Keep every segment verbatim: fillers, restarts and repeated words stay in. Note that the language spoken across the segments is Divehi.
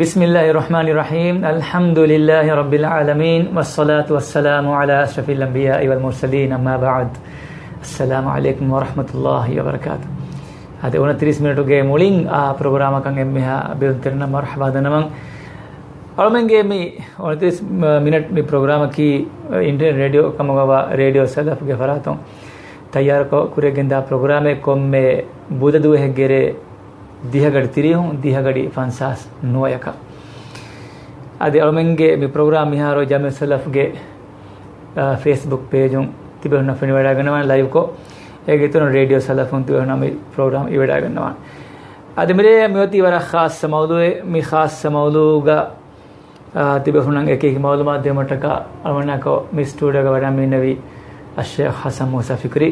بسم الله الرحمن الرحيم. الحمد لله رب العالمين، والصلاة والسلام على أشرف الأنبياء والمرسلين، أما بعد. السلام عليكم ورحمة الله وبركاته. އަދި އޮނަތިރީސް މިނެޓުގެ މުޅިން އާ ޕްރޮގްރާމަކަށް އެންމެހާ ބިރުންތެރިންނަށް މަރުޙަބާ ދަންނަވަން. އަޅުމެންގެ މި އޮނަތިރީސް މިނެޓް މި ޕްރޮގްރާމަކީ އިންޓަރނެޓް ރޭޑިއޯ ކަމުގައިވާ ރޭޑިއޯ ސަލަފްގެ ފަރާތުން ތައްޔާރުކޮށް ކުރިއަށް ގެންދާ ޕްރޮގްރާމެއް. ކޮންމެ ބުދަ ދުވަހެއްގެ ރޭ ދިހަ ގަޑި ތިރީހުން، ދިހަ ގަޑި ފަންސާސް ނުވަޔަކަށް. އަދި އަޅުމެންގެ މި ޕްރޮގްރާމް މިހާރު ޖަމިއު ސަލަފްގެ، އާ، ފޭސްބުކް ޕޭޖުން ތިބޭފުޅުންނަށް ފެނިވަޑައިގަންނަވާނެ ލައިވްކޮށް. އޭގެ އިތުރުން ރޭޑިއޯ ސަލަފުން ތިބޭފުޅުންނަށް މި ޕްރޮގްރާމް އިވެޑައިގަންނަވާނެ. އަދި މިރޭ މިއޮތީ ވަރަށް ޚާއްޞަ މައުޟޫއެއް. މި ޚާއްޞަ މައުޟޫގަ އާ، ތިބޭފުޅުންނަށް އެކި އެކި މައުލޫމާތު ދިނުމަށްޓަކާ އަޅުގަނޑާކޮށް މި ސްޓޫޑިއޯގަ ވަޑައިގެންނެވި އައްޝޭޚް ޙަސަން މޫސާ ފިކުރީ.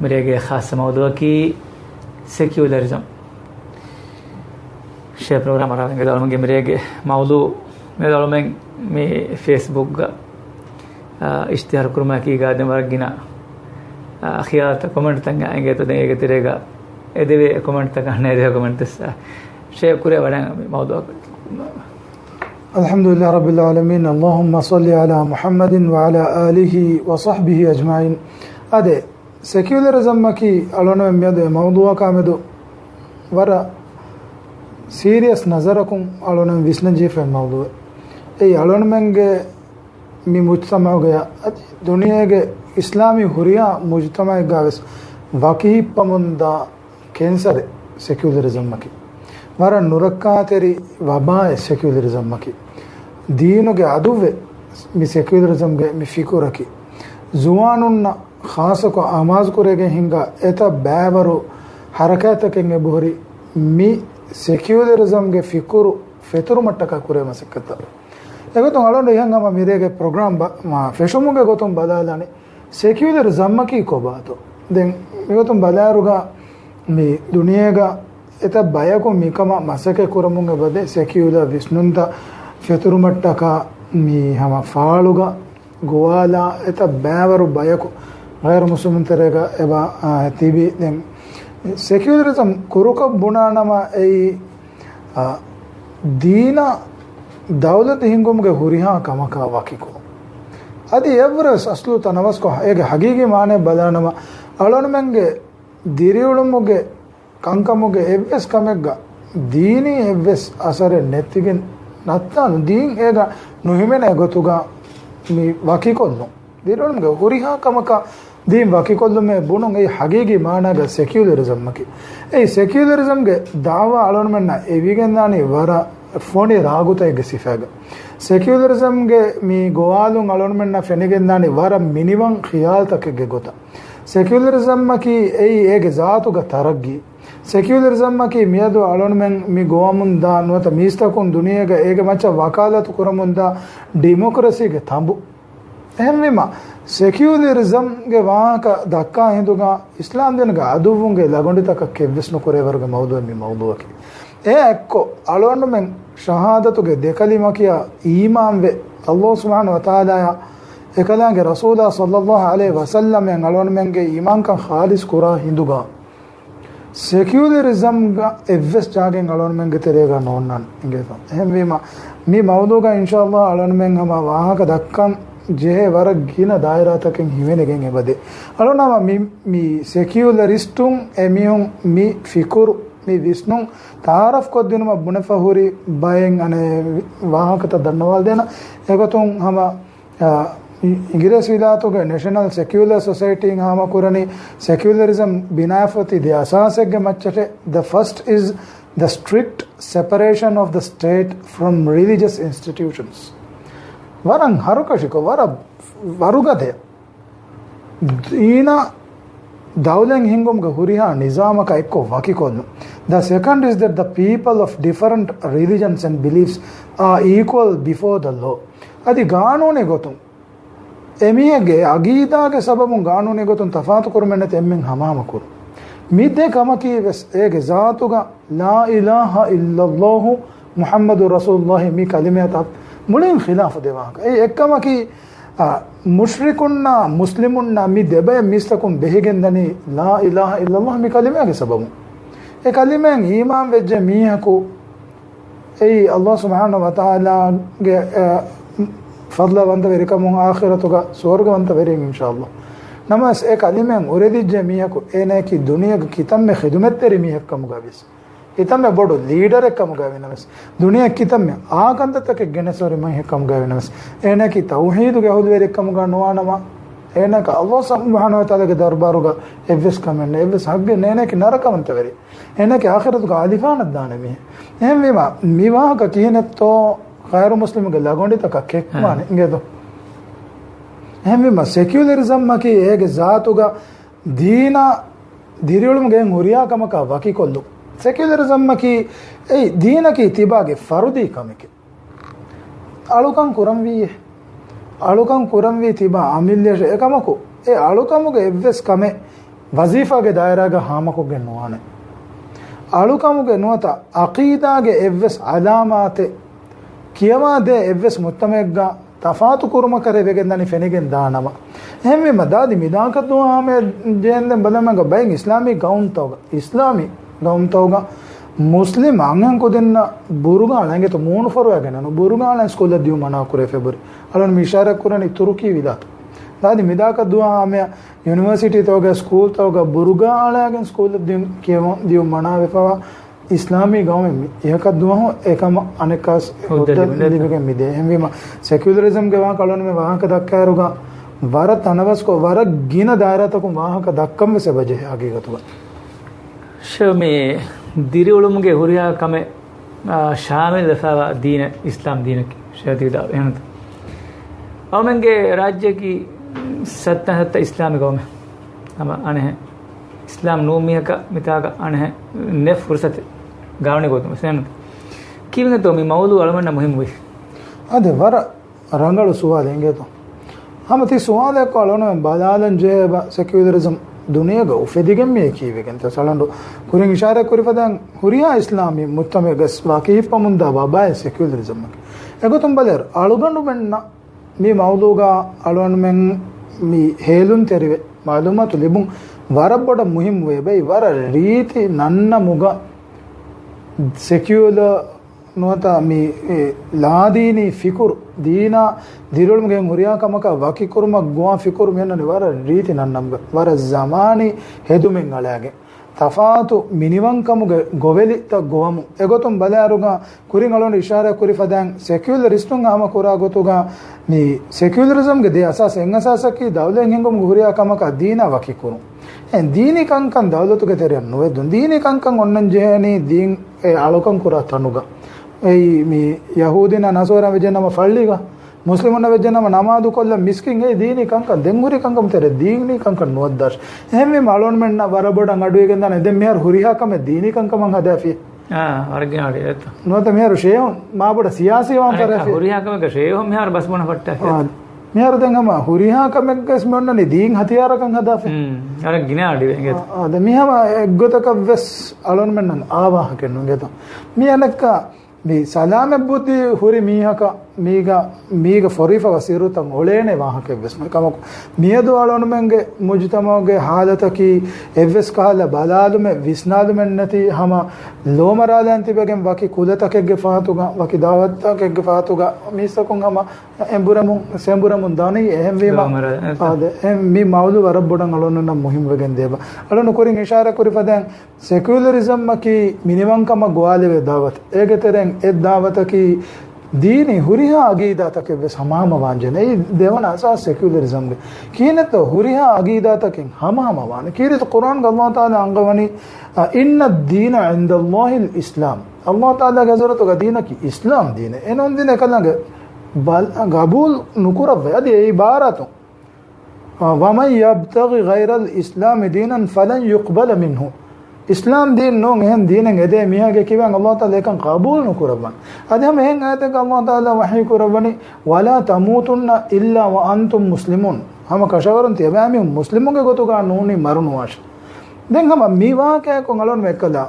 މިރޭގެ ޚާއްޞަ މައުޟޫއަކީ ސެކިއުލަރިޒަމް. ޝޭ ޕްރޮގްރާމަރ އަޅުގަނޑުގެ މިރޭގެ މައުޟޫ މި އަޅުމެން މި ފޭސްބުކްގަ، އާ، އިޝްތިހާރު ކުރުމަކީ ގާދެން ވަރަށް ގިނަ، އާ، ޚިޔާލުތައް ކޮމެންޓްތައް އެނގޭތޯ ދެން އޭގެ ތެރޭގަ އެދެވޭ ކޮމެންޓްތަކަށް ނޭދެވޭ ކޮމެންޓް ވެސް، އާ، ޝޭ ކުރޭ ވަޑައިގެން މި މައުޟޫއަކަށް. الحمد لله رب العالمين، اللهم صل على محمد وعلى آله وصحبه أجمعين. އާދެ، ސެކިއުލަރިޒަމްއަކީ އަޅުގަނޑުމެން މިއަދު އެ މައުޟޫއަކާމެދު ވަރަށް ސީރިއަސް ނަޒަރަކުން އަޅުގަނޑުމެން ވިސްނަން ޖެހިފައި މައުޟޫއެއް. އެއީ އަޅުގަނޑުމެންގެ މި މުޖްތަމައުގައި އަދި ދުނިޔޭގެ އިސްލާމީ ހުރިހާ މުޖްތަމައެއްގަ ވެސް ވަކިހިއްޕަމުންދާ ކެންސަރެއް ސެކިއުލަރިޒަމްއަކީ. ވަރަށް ނުރައްކާތެރި ވަބާއެއް ސެކިއުލަރިޒަމްއަކީ. ދީނުގެ އަދުއްވެ މި ސެކިއުލަރިޒަމްގެ މި ފިކުރަކީ. ޒުވާނުންނަށް ޚާއްޞަކޮށް އަމާޒުކުރެވިގެން ހިންގާ އެތައް ބައިވަރު ހަރަކާތްތަކެއް އެބަހުރި މި ސެކިއުލަރިޒަމްގެ ފިކުރު ފެތުރުމަށްޓަކާ ކުރޭ މަސައްކަތްތައް. އެގޮތުން އަޅުގަނޑު އިހަށް ހަމަ މިރޭގެ ޕްރޮގްރާމް ބަ-، މާ، ފެށުމުގެ ގޮތުން ބަލާލާނީ ސެކިއުލަރިޒަމްއަކީ ކޮބާތޯ؟ ދެން މިގޮތުން ބަލާއިރުގަ މި ދުނިޔޭގަ އެތައް ބަޔަކު މިކަމަށް މަސައްކަތް ކުރަމުން އެބަދޭ ސެކިއުލަރ ވިސްނުންތައް ފެތުރުމަށްޓަކާ މި ހަމަ ފާޅުގަ ގޮވާލާ އެތައް ބައިވަރު ބަޔަކު ޣައިރު މުސްލިމުން ތެރޭގަ އެބަ، އާ، ތިބި. ދެން ސެކިއުލަރިޒަމް ކުރުކޮށް ބުނާނަމަ އެއީ، އާ، ދީނާ ދައުލަތު ހިންގުމުގެ ހުރިހާ ކަމަކާ ވަކިކޮށް. އަދި އެއްވުރެ ވެސް އަސްލު ތަނަވަސްކޮށް އޭގެ ހަގީގީ މާނައެއް ބަލާނަމަ އަޅުގަނޑުމެންގެ ދިރިއުޅުމުގެ ކަންކަމުގެ އެއްވެސް ކަމެއްގަ ދީނީ އެއްވެސް އަސަރެއް ނެތިގެން ނައްތާލުން، ދީން އޭގަ ނުހިމެނޭ ގޮތުގަ މި ވަކިކޮށްލުން. ދިރިއުޅުމުގެ ހުރިހާ ކަމަކަށް ދީން ވަކިކޮށްލުމޭ ބުނުން އެއީ ހަގީގީ މާނާގަ ސެކިއުލަރިޒަމްއަކީ. އެއީ ސެކިއުލަރިޒަމްގެ ދައުވާ އަޅުގަނޑުމެންނަށް އެވިގެންދާނީ ވަރަށް ފޮނި ރާގުތަކެއްގެ ސިފައިގަ. ސެކިއުލަރިޒަމްގެ މި ގޮވާލުން އަޅުގަނޑުމެންނަށް ފެނިގެންދާނީ ވަރަށް މިނިވަން ޚިޔާލުތަކެއްގެ ގޮތަށް. ސެކިއުލަރިޒަމްއަކީ އެއީ އޭގެ ޒާތުގަ ތަރައްގީ. ސެކިއުލަރިޒަމްއަކީ މިއަދު އަޅުގަނޑުމެން މި ގޮވަމުންދާ ނުވަތަ މީސްތަކުން ދުނިޔޭގަ އޭގެ މައްޗަށް ވަކާލަތު ކުރަމުންދާ ޑިމޮކްރަސީގެ ތަނބު. އެހެންވީމަ، ސެކިއުލަރިޒަމްގެ ވާހަކަ ދައްކާ ހިނދުގަ އިސްލާމްދީނުގެ އަދުއްވުންގެ ލަގޮނޑިތަކަށް ކެތްވެސް ނުކުރޭވަރުގެ މައުޟޫއެއް މި މައުޟޫއަކީ. އެއާ އެއްކޮށް، އަޅުގަނޑުމެން ޝަހާދަތުގެ ދެކަލިމަ ކިޔާ އީމާންވެ، ﷲ ސުބްޙާނަހޫ ވަތަޢާލާއާ އެކަލާނގެ ރަސޫލާ ޞައްލައްލާހު ޢަލައިހި ވަސައްލަމައަށް އަޅުގަނޑުމެންގެ އީމާންކަން ޚާލިޞް ކުރާ ހިނދުގަ، ސެކިއުލަރިޒަމްގަ އެއްވެސް ޖާގައެއް އަޅުގަނޑުމެންގެ ތެރޭގަ ނޯންނާން އިނގޭތޯ. އެހެންވީމަ، މި މައުޟޫގަ އިންޝާﷲ އަޅުގަނޑުމެން ހަމަ ވާހަކަ ދައްކަން ޖެހޭ ވަރަށް ގިނަ ދާއިރާތަކެއް ހިމެނިގެން އެބަދޭ. އަޅުގަނޑު ހަމަ މި، މި ސެކިއުލަރިސްޓުން އެމީހުން މި ފިކުރު، މި ވިސްނުން ތަޢާރަފް ކޮށްދިނުމަށް ބުނެފަ ހުރި ބައެއް އަނެއް ވާހަކަތައް ދަންނަވާލަދޭނަން. އެގޮތުން ހަމަ އާ، އި-، އިނގިރޭސި ވިލާތުގެ ނެޝަނަލް ސެކިއުލަރ ސޮސައިޓީން ހާމަކުރަނީ ސެކިއުލަރިޒަމް ބިނާވެފަ އޮތީ ދެ އަސާސެއްގެ މައްޗަށޭ. The first is the strict separation of the state from religious institutions. ވަރަށް ހަރުކަށިކޮށް، ވަރަށް ވަރުގަދަ ދީނާ ދައުލަތް ހިންގުމުގެ ހުރިހާ ނިޒާމަކާ އެއްކޮށް ވަކިކޮށްލުން. The second is that the people of different religions and beliefs are equal before the law. އަދި ގާނޫނީ ގޮތުން އެމީހެއްގެ އަގީދާގެ ސަބަބުން ގާނޫނީ ގޮތުން ތަފާތުކުރުމެއް ނެތި އެންމެން ހަމަހަމަ ކުރުން. މި ދެ ކަމަކީ ވެސް އޭގެ ޒާތުގަ ލާ އިލާހަ އިއްލައްލާހު މުޙައްމަދު ރަސޫލުއްލާހި މި ކަލިމަޔަށް މުޅިން ޚިލާފު ދެ ވާހަކަ. އެއީ އެއްކަމަކީ، އާ، މުޝްރިކުންނާ މުސްލިމުންނާ މި ދެބައި މީސްތަކުން ބެހިގެންދަނީ ލާ އިލާހަ އިއްލައްލާހު މި ކަލިމަޔާގެ ސަބަބުން. އެ ކަލިމައިން އީމާން ވެއްޖެ މީހަކު އެއީ ﷲ ސުބްޙާނަހޫ ވަތަޢާލާގެ، އަ، ފަޟްލަވަންތަވެރިކަމުން އާޚިރަތުގަ ސުވަރުގަވަންތަވެރިން އިންޝާﷲ. ނަމަވެސް އެ ކަލިމައިން އުރެދިއްޖެ މީހަކު އޭނައަކީ ދުނިޔޭގެ ކިތަންމެ ޚިދުމަތްތެރި މީހެއްކަމުގަވިޔަސް، ކިތަންމެ ބޮޑު ލީޑަރެއްކަމުގަވިނަމަވެސް، ދުނިޔޭގެ ކިތަންމެ އާ ކަންތައްތަކެއް ގެނެސް ހުރި މީހެއްކަމުގަވިނަމަވެސް، އޭނައަކީ ތައުޙީދުގެ އަހުލުވެރިކަމުގަ ނުވާނަމަ، އޭނައަކަށް ﷲ ސުބްޙާނަހޫ ވަތަޢާލާގެ ދަރުބާރުގަ އެއްވެސް ކަމެއް ނެތް، އެއްވެސް ޙައްޤެއް ނެތް، އޭނައަކީ ނަރަކަވަންތަވެރި. އޭނައަކީ އާޚިރަތުގަ އަލިފާނަށް ދާނެ މީހެއް. އެހެންވީމަ، މި ވާހަކަ ކިހިނެއްތޯ ޣައިރު މުސްލިމުގެ ލަގޮނޑިތަކަށް ކެއްކުމާނެ އިނގޭތޯ؟ އެހެންވީމަ، ސެކިއުލަރިޒަމްއަކީ އޭގެ ޒާތުގަ ދީނާ ދިރިއުޅުމުގެ ހުރިހާ ކަމަކާ ވަކިކޮށްލުން. ސެކިއުލަރިޒަމްއަކީ އެއީ ދީނަކީ ތިބާގެ ފަރުދީ ކަމެކޭ. އަޅުކަން ކުރަންވީއޭ. އަޅުކަން ކުރަންވީ ތިބާ އަމިއްލައަށޭ. އެކަމަކު، އެ އަޅުކަމުގެ އެއްވެސް ކަމެއް ވަޒީފާގެ ދާއިރާގަ ހާމަކޮށްގެން ނުވާނެ. އަޅުކަމުގެ ނުވަތަ އަޤީދާގެ އެއްވެސް ޢަލާމާތެއް ކިޔަވާދޭ އެއްވެސް މުޖްތަމަޢެއްގަ ތަފާތު ކުރުމަކަށް ވެގެންދަނީ ފެނިގެން ދާނަމަ. އެހެންވީމަ، ދާދި މިދާކަށް ދުވަހު ހަމަޔަށް ޖެހެންދެން ބަލަމަގަ ބައެއް އިސްލާމީ ގައުމުތަކުގަ، އިސްލާމީ ގައުމުތަކުގަ މުސްލިމް އަންހެން ކުދިންނަށް ބުރުގާ އަޅަން އިނގޭތޯ މޫނުފަރުވާގެން ނޫން، ބުރުގާ އަޅަން ސްކޫލަށް ދިޔުން މަނާ ކުރެވިފަ އެބަހުރި. އަޅުން މި އިޝާރާތް ކުރަނީ ތުރުކީ ވިލާތު. ދާދި މިދާކަށް ދުވަހު ހަމަޔަށް ޔުނިވަރސިޓީތަކުގަ، ސްކޫލްތަކުގަ ބުރުގާ އަޅާގެން ސްކޫލަށް ދިޔުން ކިޔެވުން، ދިޔުން މަނާވެފަވާ އިސްލާމީ ގައުމެއް މި އެހަކަށް ދުވަހު އެކަމަށް އަނެއްކާސް ހުއްދަ ހުއްދަ ލިބިގެން ލިބިގެން މިދޭ. އެހެންވީމަ، ސެކިއުލަރިޒަމްގެ ވާހަކަ އަޅުންމެ ވާހަކަ ދައްކާއިރުގަ ވަރަށް ތަނަވަސްކޮށް، ވަރަށް ގިނަ ދާއިރާތަކުން ވާހަކަ ދައްކަން ވެސް އެބަޖެހޭ ހަގީގަތުގަ. ޝޯ މި ދިރިއުޅުމުގެ ހުރިހާ ކަމެއް، އާ، ޝާމިލް ވެފައިވާ ދީނެއް އިސްލާމް ދީނަކީ ޝޭދީދާ އެހެންތަ؟ އަޅުމެންގެ ރާއްޖެއަކީ ސައްތަ ސައްތަ އިސްލާމި ގައުމެއް. ހަމަ އަނެހެން އިސްލާމް ނޫން މީހަކަށް މިތާގަ އަނެހެން ނެތް ފުރުސަތެއް ގާނޫނީ ގޮތުން ވެސް އެހެންތަ؟ ކީއްވެގެންތޯ މި މައުޟޫޢު އަޅުމެންނަށް މުހިއްމުވީ؟ އާދެ، ވަރަށް ރަނގަޅު ސުވާލެއް އިނގޭތޯ. ހަމަ ތި ސުވާލެއްކޮށް އަޅުން ބަލާލަން ޖެހޭ ބަ، ސެކިއުލަރިޒަމް ދުނިޔޭގަ އުފެދިގެން މިއޭ ކީއްވެގެންތޯ؟ އަޅުން ކުރިން އިޝާރާތް ކުރި ފަދައިން ހުރިހާ އިސްލާމީ މުޖްތަމަޢެއްގަސް ވަކި ހިއްޕަމުންދާ ވަބާއެއް ސެކިއުލަރިޒަމްއަކީ. އެގޮތުން ބަލާއިރު، އަޅުގަނޑުމެންނަށް މި މައުޟޫޢުގަ އަޅުގަނޑުމެން މި ހޭލުންތެރިވެ މަޢުލޫމާތު ލިބުން ވަރަށް ބޮޑަށް މުހިއްމުވޭ. ބައި ވަރަށް ރީތި ނަންނަމުގަ ސެކިއުލަރ ނުވަތަ މި، އެ، ލާދީނީ ފިކުރު، ދީނާ ދިރިއުޅުމުގެ ހުރިހާ ކަމަކާ ވަކިކުރުމަށް ގޮވާ ފިކުރު މިއޮންނަނީ ވަރަށް ރީތި ނަންނަމުގަ، ވަރަށް ޒަމާނީ ހެދުމެއް އަޅާގެން. ތަފާތު މިނިވަންކަމުގެ ގޮވެލިތައް ގޮވަމުން. އެގޮތުން ބަލާއިރުގަ ކުރިން އަޅުގަނޑު އިޝާރާތް ކުރި ފަދައިން ސެކިއުލަރިސްޓުން ހާމަ ކުރާ ގޮތުގަ މި ސެކިއުލަރިޒަމްގެ ދެ އަސާސް، އެއް އަސާސަކީ ދައުލަތް ހިންގުމުގެ ހުރިހާ ކަމަކާ ދީނާ ވަކިކުރުން. އެ ދީނީ ކަންކަން ދައުލަތުގެ ތެރެއަށް ނުވެދުން. ދީނީ ކަންކަން އޮންނަން ޖެހޭނީ ދީން އެ އަޅުކަން ކުރާ ތަނުގަ. އެއީ މި ޔަހޫދީންނާ ނަޞާރާ ވެއްޖެ ނަމަ ފައްޅީގަ، މުސްލިމުންނަށް ވެއްޖެ ނަމަ ނަމާދު ކޮށްލަން މިސްކިތް. އެ ދީނީ ކަންކަން، ދެން ހުރި ކަންކަން ތެރޭ ދީނީ ކަންކަން ނުވައްދާށި. އެހެންވީމަ އަޅުގަނޑުމެންނަށް ވަރަށް ބޮޑަށް އަޑުއިވިގެންދާނެ. ދެން މިހާރު ހުރިހާ ކަމެއް ދީނީ ކަންކަމަށް ހަދާފި. އާ، ވަރަށް ގިނަ އަޑު އެއްތަ؟ ނުވަތަ މިހާރު ޝޭހުން މާބޮޑަށް ސިޔާސީ ވާން އަނެއްކާ ފަރާފި. ހުރިހާ ކަމެއްގަ ޝޭހުން މިހާރު ބަސްބުނަ ފައްޓާފި. އާ، މިހާރު ދެން ހަމަ ހުރިހާ ކަމެއްގަސް މި އޮންނަނީ ދީން ހަތިޔާރަކަށް ހަދާފި. ހުން، ވަރަށް ގިނަ އަޑު އިވޭ އިނގޭތަ؟ އާ، އާ، ދެން މި ހަމަ އެއްގޮތަކަށް ވެސް އަޅުގަނޑުމެންނަށް އާ ވާހަކައެއް ނު އިނގޭތަ؟ މި އަނެއްކާ މި ސަލާމަތް ބުއްދި ހުރި މީހަކަށް މީގަ، މީގަ ފޮރުވިފަވާ ސިއްރުތައް އުޅޭނެ ވާހަކައެއް ވެސް ނޫން. ކަމަކު، މިއަދު އަޅުގަނޑުމެންގެ މުޖުތަމަޢުގެ ހާލަތަކީ އެއްވެސް ކަހަލަ ބަލާލުމެއް، ވިސްނާލުމެއް ނެތި ހަމަ ލޯމަރާލަން ތިބެގެން ވަކި ކުލަތަކެއްގެ ފަހަތުގަ، ވަކި ދައުވަތުތަކެއްގެ ފަހަތުގަ މީސްތަކުން ހަމަ އެނބުރެމުން، ސެނބުރެމުން ދަނީ. އެހެންވީމަ، ލޯމަރާލަން. އާދެ، އެ، މި މައުޟޫޢު ވަރަށް ބޮޑަށް އަޅުގަނޑުމެންނަށް މުހިއްމުވެގެން ދޭބަ. އަޅުގަނޑު ކުރިން އިޝާރާތް ކުރި ފަދައިން، ސެކިއުލަރިޒަމްއަކީ މިނިވަންކަމަށް ގޮވާލެވޭ ދައުވަތެއް. އޭގެ ތެރެއިން އެއް ދައުވަތަކީ ދީނީ ހުރިހާ އަގީދާތަކެއް ވެސް ހަމަހަމަ ވާންޖެހޭނެ. އެއީ ދެވަނަ އަސާސް ސެކިއުލަރިޒަމްގެ. ކިހިނެއްތޯ ހުރިހާ އަގީދާތަކެއް ހަމަހަމަ ވާނެ؟ ކީރިތި ޤުރްއާންގަ ﷲ ތަޢާލާ އަންގަވަނީ، އަ، "إِنَّ الدِّينَ عِندَ اللَّهِ الْإِسْلَامُ." ﷲ ތަޢާލާގެ ޙަޟްރަތުގަ ދީނަކީ އިސްލާމް ދީނޭ. އެ ނޫން ދީނެއް އެކަލާނގެ ބަލް-، ގަބޫލު ނުކުރައްވައި. އަދި އެ ޢިބާރާތުން، އާ، "وَمَن يَبْتَغِ غَيْرَ الْإِسْلَامِ دِينًا فَلَن يُقْبَلَ مِنْهُ." އިސްލާމް ދީން ނޫން އެހެން ދީނެއް އެދޭ މީހާގެ ކިބައިން ﷲ ތަޢާލާ އެކަން ޤަބޫލު ނުކުރައްވަން. އަދި ހަމަ އެހެން އާޔަތެއްގަ ﷲ ތަޢާލާ ވަޙީ ކުރައްވަނީ، "وَلَا تَمُوتُنَّ إِلَّا وَأَنْتُمْ مُسْلِمُونَ." ހަމަ ކަށަވަރުން ތިޔަބައިމީހުން މުސްލިމުންގެ ގޮތުގަ ނޫނީ މަރު ނުވާށި. ދެން ހަމަ މި ވާޤިޢާއަކުން އަޅުގަނޑުމެން އެކަލާ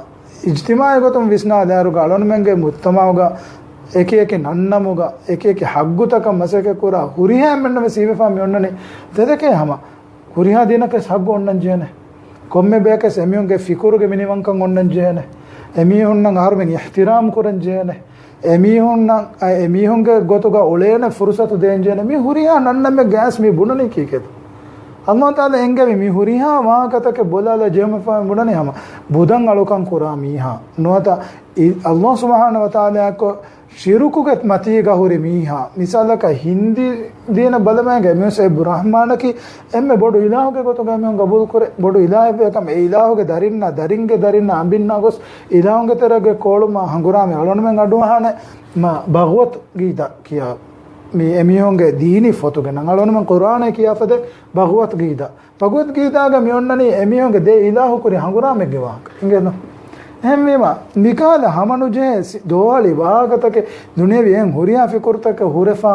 އިޖްތިމާޢީ ގޮތުން ވިސްނާލާއިރުގަ އަޅުގަނޑުމެންގެ މުޖްތަމަޢުގަ އެކި އެކި ނަންނަމުގަ އެކި އެކި ޙައްޤުތަކަށް މަސައްކަތް ކުރާ ހުރިހާ އެންމެންނަށް ވެސް ހީވެފަ މި އޮންނަނީ ދެދެކޭ ހަމަ. ހުރިހާ ދީނަކަށް ވެސް ޙައްޤު އޮންނަން ޖެހޭނެ. ކޮންމެ ބަޔަކަށް ވެސް އެމީހުންގެ ފިކުރުގެ މިނިވަންކަން އޮންނަން ޖެހޭނެ. އެމީހުންނަށް އަހަރުމެން އިޙްތިރާމް ކުރަން ޖެހޭނެ. އެމީހުންނަށް، އަ، އެމީހުންގެ ގޮތުގަ އުޅޭނެ ފުރުސަތު ދޭންޖެހޭނެ މި ހުރިހާ ނަންނަމެއް ގައިސް މި ބުނަނީ ކީކޭތަ؟ އަﷲ ތަޢާލާ އެންގެވި މި ހުރިހާ ވާހަކަތަކެއް ބޮލާލާ ޖެހުމަށްފަހު ބުނަނީ ހަމަ ބުދަށް އަޅުކަން ކުރާ މީހާ ނުވަތަ އި-، އަﷲ ސުބްޙާނަހޫ ވަތަޢާލާއާއެކު ޝިރުކުގެ މަތީގަ ހުރި މީހާ. މިސާލަކަށް ހިންދީ ދީނަށް ބަލަމާގެ އެމީހުން ސައިބު ރަޙްމާނަކީ އެންމެ ބޮޑު އިލާހުގެ ގޮތުގަ އެމީހުން ގަބޫލުކުރޭ. ބޮޑު އިލާހެއްވޭ ކަމަށް އެ އިލާހުގެ ދަރިންނާ، ދަރިންގެ ދަރިންނާ އަނބިންނާ ގޮސް އިލާހުންގެ ތެރޭގަ ކޯޅުމާ ހަނގުރާމަ އަޅުގަނޑުމެން އަޑުއަހާނެ މަ ބަޣުވަތު ގީދާ ކިޔާ މި އެމީހުންގެ ދީނީ ފޮތުގެ ނަން. އަޅުގަނޑުމެން ޤުރްއާނޭ ކިޔާފަދަ ބަޣުވަތު ގީދާ. ބަޣުވަތު ގީދާގަ މި އޮންނަނީ އެމީހުންގެ ދެ އިލާހު ކުރި ހަނގުރާމެއްގެ ވާހަކަ. އިނގޭތަ؟ އެހެންވީމަ، މިކަހަލަ ހަމަނުޖެހޭ ސި-، ދޯހަޅި ވާހަކަތަކެއް ދުނިޔެވީ އެހެން ހުރިހާ ފިކުރުތަކަށް ހުރެފާ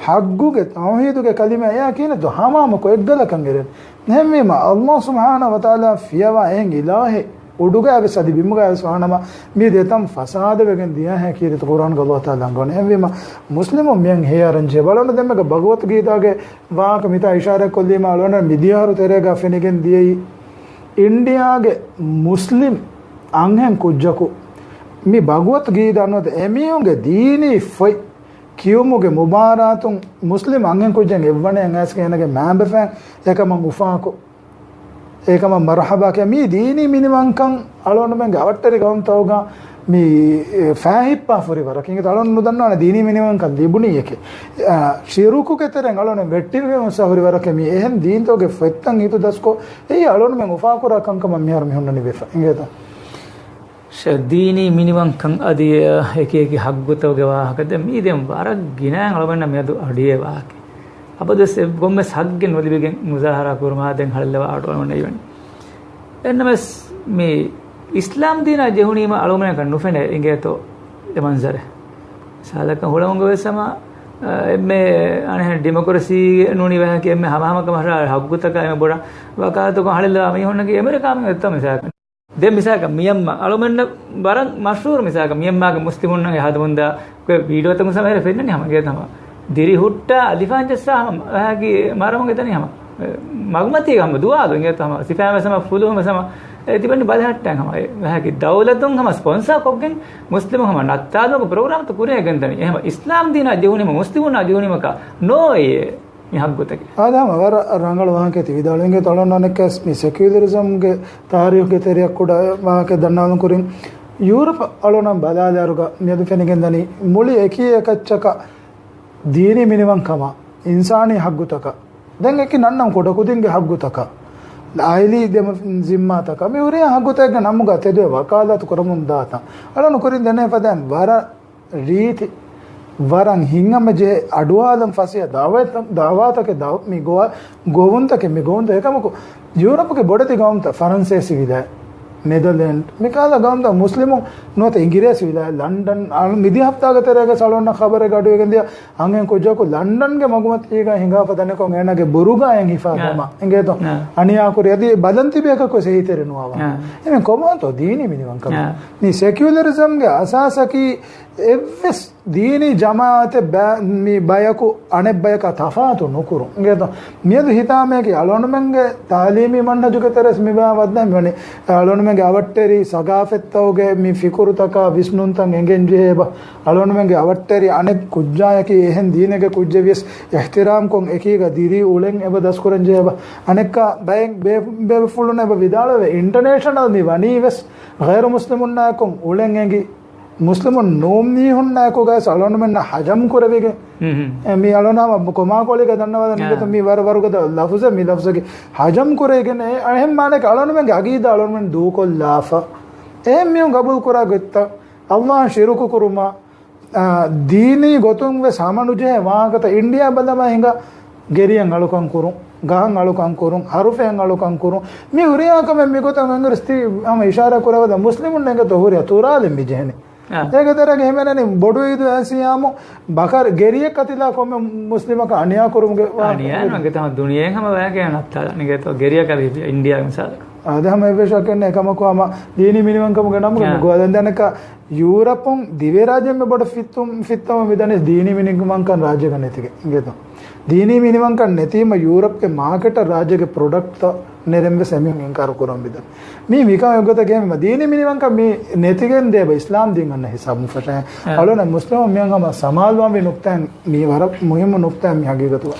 ޙައްޤުގެ ތައުޙީދުގެ ކަލިމަ އެޔާ ކިހިނެއްތޯ ހަމަހަމަކޮށް އެއްގަލަކަށް އެރެން. އެހެންވީމަ، އަﷲ ސުބްޙާނަހޫ ވަތަޢާލާ ފިޔަވާ އެހެން އިލާހެއް އުޑުގައިވެސް އަދި ބިމުގައިވެސް ވާނަމަ، މި ދެތަން ފަސާދަވެގެން ދިޔަހޭ ކީރިތި ޤުރްއާންގަ އަﷲ ތަޢާލާ އަންގަވަނީ. އެހެންވީމަ، މުސްލިމުން މިއަން ހޭއަރަން ޖެހޭ. ބަލަން ދެންމެގަ ބަޣުވަތު ގީދާގެ ވާހަކަ މިތާ އިޝާރަތް ކޮށްލީމަ އަޅުގަނޑަށް މިދިޔައިރު ތެރޭގަ ފެނިގެން ދިޔައީ، އިންޑިއާގެ މުސްލިމް އަންހެން ކުއްޖަކު މި ބަޣުވަތު ގީދާ ނުވަތަ އެމީހުންގެ ދީނީ ފޮތް ކިޔުމުގެ މުބާރާތުން މުސްލިމް އަންހެން ކުއްޖެއް އެއްވަނައަށް އައިސްގެން އޭނަގެ މާބަފައިން އެކަމަށް އުފާކޮށް، އެކަމަށް މަރުޙަބާ ކިޔާ މީ ދީނީ މިނިވަންކަން އަޅުގަނޑުމެންގެ އަވަށްޓެރި ގައުމުތަކުގަ މި، އެ، ފާހިއްޕާ ފުރި ވަރަކަށް. އިނގޭތަ؟ އަޅުގަނޑު ނުދަންނާނެ ދީނީ މިނިވަންކަން ލިބުނީ އެކެއް. އާ، ޝިރުކުގެ ތެރެއިން އަޅުގަނޑު ވެއްޓިވެމުން ހުރި ވަރަކަށް މި އެހެން ދީންތަކުގެ ފޮތްތައް ހިތުދަސްކޮށް، އެއީ އަޅުގަނޑުމެން އުފާކުރާ ކަންކަމަށް މިހާރު މި ހުންނަނީ ވެފަ. އިނގޭތަ؟ ޝަ-، ދީނީ މިނިވަންކަން އަދި އެކި އެކި ހައްގުތަކުގެ ވާހަކަ ދެން މީ ދެން ވަރަށް ގިނައިން އަޅުގަނޑަށް މިއަދު އަޑުއިވޭ ވާހަކަ. އަބަދުވެސް އެ ކޮންމެސް ހައްގެއް ނުލިބިގެން މުޒާހަރާ ކުރުމާ ދެން ހަޅެއްލަވާ އަޑު އަޅުގަނޑަށް އިވެނީ. އެހެންނަމަވެސް މި އިސްލާމް ދީނާ ޖެހުނީމަ އަޅުގަނޑަކަށް ނުފެނޭ އިނގޭތޯ އެ މަންޒަރެއް. މިސާލަކަށް ހުޅަމުންގެ ވެސް ހަމަ، އަ، އެންމެ އަނެއް ޑިމޮކްރަސީ ނޫނީ ވާހަކަ އެންމެ ހަމަހަމަކަމަށް ހައްގުތަކާ އެންމެ ބޮޑަށް ވަކާލަތުކޮށް ހަޅެއްލަވާ މީހުންނަކީ އެމެރިކާ މީހުން އޮތްތޯ މިސާލަކަށް. ދެން މިސާލަކަށް މިޔަންމާ، އަޅުމެންނަށް ވަރަށް މަޝްހޫރު މިސާލަކަށް މިޔަންމާގެ މުސްލިމުންނަށް ހަދަމުންދާ ވީޑިއޯތައް މުސާމަހެރެ ފެންނަނީ ހަމަ ގޭތަ ހަމަ ދިރިހުއްޓާ އަލިފާން ޖައްސާ ހަމަ ވަހަކީ މަރަމުގެ ދަނީ ހަމަ މަގުމަތީގަ ހަމަ ދުވާލު އިނގޭތަ ހަމަ ސިފައިން ވެސް ހަމަ ފުލުހުން ވެސް ހަމަ އެ ތިބެން ބަލަހައްޓާ ހަމަ އެ ވަހަކީ ދައުލަތުން ހަމަ ސްޕޮންސާ ކޮށްގެން މުސްލިމު ހަމަ ނައްތާލުގެ ޕްރޮގްރާމްތައް ކުރިއަށް ގެންދަނީ. އެހެމަ އިސްލާމް ދީނާ ޖެހުނީމަ މުސްލިމުންނާ ޖެހުނީމަކާ ނޯއޭ މި ހައްގުތަކެއް. އާދެ ހަމަ ވަރަށް ރަނގަޅު ވާހަކައެއް ތި ވިދާޅުވި. އިނގޭތޯ އަޅުގަނޑު އަނެއްކާވެސް މި ސެކިއުލަރިޒަމްގެ ތާރީޚުގެ ތެރެއަށް ކުޑަ ވާހަކައެއް ދަންނަވަން ކުރިން، ޔޫރަޕް އަޅުގަނޑަށް ބަލާލާއިރުގަ މިއަދު ފެނިގެންދަނީ މުޅި އެކި އެކައްޗަކަށް ދީނީ މިނިވަންކަމާ، އިންސާނީ ހައްގުތަކަށް، ދެން އެކި ނަންނަމު ކުޑަކުދިންގެ ހައްގުތަކަށް، އާއިލީ ދެމަ-، ޒިންމާތަކަށް، މި ހުރިހާ ހައްގުތަކެއްގެ ނަމުގަ ތެދުވެ ވަކާލާތު ކުރަމުން ދާތަން އަޅުގަނޑު ކުރިން ދެންނެވި ފަދައިން ވަރަށް ރީތި ވަރަށް ހިތްހަމަޖެހޭ އަޑުއަހާލަން ފަސޭހަ ދައުވަތަ-، ދައުވާތަކެއް ދައު-، މި ގޮވާ-، ގޮވުންތަކެއް މި ގޮވުންތައް. އެކަމަކު، ޔޫރަޕުގެ ބޮޑެތި ގައުމުތައް، ފަރަންސޭސި ވިލާތް، ނެދަލޭންޑް، މިކަހަލަ ގައުމުތައް މުސްލިމުން ނުވަތަ އިނގިރޭސި ވިލާތް، ލަންޑަން، އަޅު-، މިދި ހަފްތާގެ ތެރޭގަ އަޅުގަނޑަށް ޚަބަރެއް އަޑުއިވިގެންދިޔަ އަންހެން ކުއްޖަކު ލަންޑަންގެ މަގުމަތީގަ ހިނގާފަ ދަނެކޮށް އޭނާގެ ބުރުގާއިން ހިފާ އާ. ދަމާ އިނގޭތޯ؟ އާ. އަނިޔާކުރި އަދި ބަލަން ތިބި އެކަކުވެސް އެހީތެރި ނުވާ ވާހަކަ. އާ. އެމެން ކޮބާތޯ ދީނީ މިނިވަންކަމެއް؟ އާ. މި ސެކިއުލަރިޒަމްގެ އަސާސަކީ އެއްވެސް ދީނީ ޖަމާއަތެއް ބަ-، މި ބަޔަކު އަނެއް ބަޔަކާ ތަފާތު ނުކުރުން. އިނގޭތޯ؟ މިއަދު ހިތާމަޔަކީ އަޅުގަނޑުމެންގެ ތާލީމީ މަންހަޖުގެ ތެރޭސް މި ބަޔާ ވައްދާ މިވަނީ. އަޅުގަނޑުމެންގެ އަވަށްޓެރި ސަގާފަތްތަކުގެ މި ފިކުރުތަކާ ވިސްނުންތައް އެނގެން ޖެހޭ ބަ. އަޅުގަނޑުމެންގެ އަވަށްޓެރި އަނެއް ކުއްޖާޔަކީ އެހެން ދީނެއްގެ ކުއްޖެއް ވިޔަސް އިޙްތިރާމްކޮށް އެކީގަ ދިރީ އުޅެން އެބަ ދަސްކުރަން ޖެހޭ ބަ. އަނެއްކާ ބައެއް ބޭ-، ބޭފުޅުން އެބަ ވިދާޅުވޭ އިންޓަނޭޝަނަލް މި ވަނީ ވެސް ޣައިރު މުސްލިމުންނާއެކު އުޅެން އެނގި މުސްލިމުން ނޫން މީހުންނާއެކުގައި އަޅުގަނޑުމެންނަށް ހަޖަމް ކުރެވިގެން. ހުން ހުން. އެ، މި އަޅުގަނޑު ހަމަ ކޮމާކޯޅީގަ ދަންނަވާލަން އިނގޭތޯ މި ވަރަށް ވަރުގަދަ ލަފުޒެއް މި ލަފުޒަކީ ހަޖަމް ކުރެވިގެން އެ، އެހެން މާނައަކީ އަޅުގަނޑުމެންގެ އަގީދާ އަޅުގަނޑުމެން ދޫކޮށްލާފަ. އެހެން މީހުން ގަބޫލު ކުރާ ގޮތްތައް އަﷲއަށް ޝިރުކު ކުރުމާ، އާ، ދީނީ ގޮތުން ވެސް ހަމަނުޖެހޭ ވާހަކަތައް އިންޑިއާ ބަލަމާ ހިނގާ ގެރިއަށް އަޅުކަން ކުރުން، ގަހަށް އަޅުކަން ކުރުން، ހަރުފައަށް އަޅުކަން ކުރުން. މި ހުރިހާ ކަމެއް މިގޮތަށް އަނގަރިސް ތި ހަމަ އިޝާރާ ކުރެވޭ މުސްލިމުން އެނގޭތޯ ހުރިހާ ތުރާލެއް މި ޖެހެނީ. އާ. އޭގެ ތެރޭގަ ހިމެނެނީ ބޮޑު އީދު އައިސް ޔާމު ބަކަރު ގެރިއެއް ކަތިލާ ކޮންމެ މުސްލިމަކަށް އަނިޔާ ކުރުމުގެ ވާހަކަ. އަނިޔާ ނުވަތަ ހަމަ ދުނިޔެ ހަމަ ވަޔަކަށް ނައްތާލާ ނިގޭތޯ ގެރިއަކަށް އިންޑިއާގެ މިސާލަކަށް. އާދެ، ހަމަ އެއްވެސް ވަކެއް ނެތް ކަމަކު ހަމަ ދީނީ މިނިވަންކަމުގެ ނަމުގަ އާ. މި ގޮވާލަން. ދެން އަނެއްކާ ޔޫރަޕުން ދިވެހިރާއްޖޭން މި ބޮޑަށް ފިއްތުން، ފިއްތަމަ މިދަނީ ދީނީ މިނިވަންކަން ރާއްޖޭގަ ނެތިގެން. އިނގޭތޯ؟ ދީނީ މިނިވަންކަން ނެތީމަ ޔޫރަޕްގެ މާކެޓަށް ރާއްޖޭގެ ޕްރޮޑަކްޓްތައް ނެރެން ވެސް އެމީހުން އިންކާރު ކުރަން މިދަނީ. މީ މިކަމެއް ގޮތަކީ މި ދީނީ މިނިވަންކަން މި ނެތިގެން ދޭ ބަ އިސްލާމް ދީން އަންނަ ހިސާބުން ފަށައި. އާ. އަޅުން މުސްލިމު މިއަން ހަމަ ސަމާލުވާންވީ ނުކްތާއެއް މީ ވަރަށް މުހިއްމު ނުކްތާއެއް މި ހަގީގަތުގަ.